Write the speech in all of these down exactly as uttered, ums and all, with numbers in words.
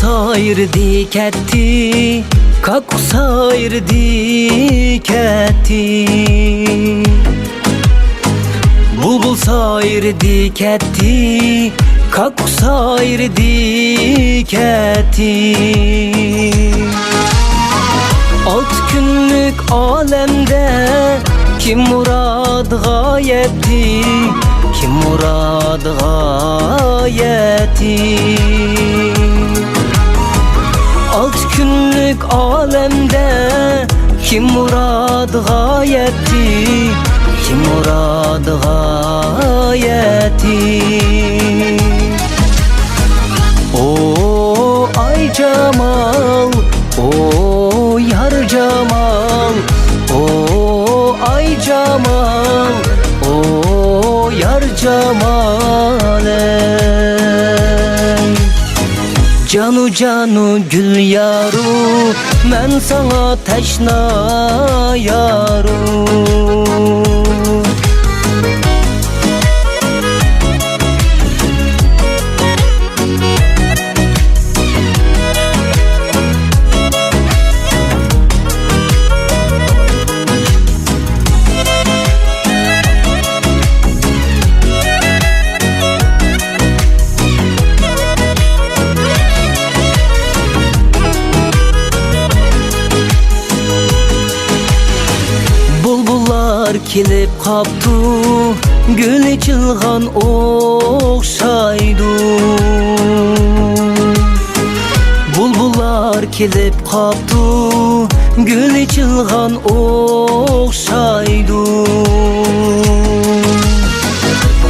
سايرىدى كەتتى، كاككۇك سايرىدى كەتتى. بۇلبۇل سايرىدى كەتتى، كاككۇك سايرىدى كەتتى. ئالتە كۈنلۈك ئالەمدە كىم مۇرادىغا يەتتى، كىم مۇرادىغا يەتتى. ئالتە كۈنلۈك ئالەمدە كىم مۇرادىغا يەتتى، كىم مۇرادىغا يەتتى. ئو ئاي جامال، ئو يار جامال، ئو ئاي جامال، ئو يار جامال ئەي. جانۇ جانۇ گۈل يارۇ، مەن ساڭا تەشنا يارۇ. بۇلبۇللار كېلىپ قاپتۇ، گۈل ئېچىلغان ئوخشايدۇ. بۇلبۇللار كېلىپ قاپتۇ، گۈل ئېچىلغان ئوخشايدۇ.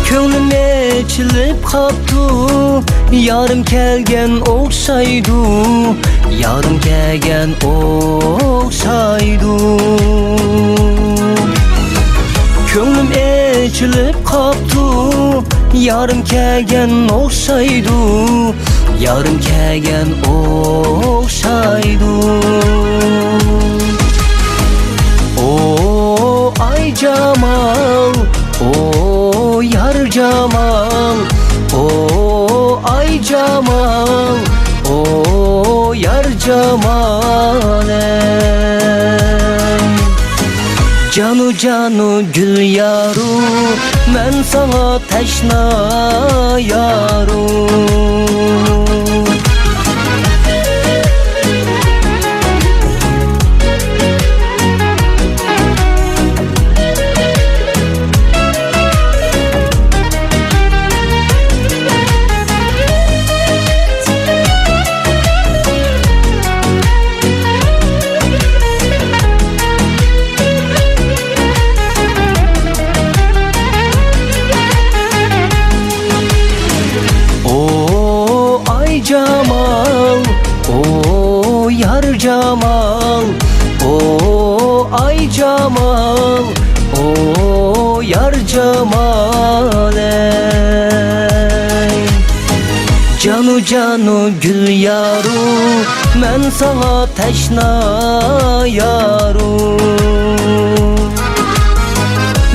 كۆڭلۈم ئېچىلىپ قاپتۇ، يارىم كەلگەن ئوخشايدۇ، يارىم كەلگەن ئوخشايدۇ. كۆڭلۈم ئېچىلىپ قاپتۇ، يارىم كەلگەن ئوخشايدۇ، يارىم كەلگەن ئوخشايدۇ. ئو ئاي جامال، ئو يار جامال، ئو ئاي جامال، ئو يار جامال ئەي. جانۇ جانۇ گۈل يارۇ، مەن ساڭا تەشنا يارۇ. ئو ئاي جامال، ئو يار جامال، ئو ئاي جامال، ئو يار جامال ئەي. جانۇ جانۇ گۈل يارۇ، مەن ساڭا تەشنا يارۇ.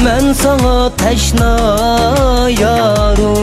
مەن ساڭا تەشنا يارۇ.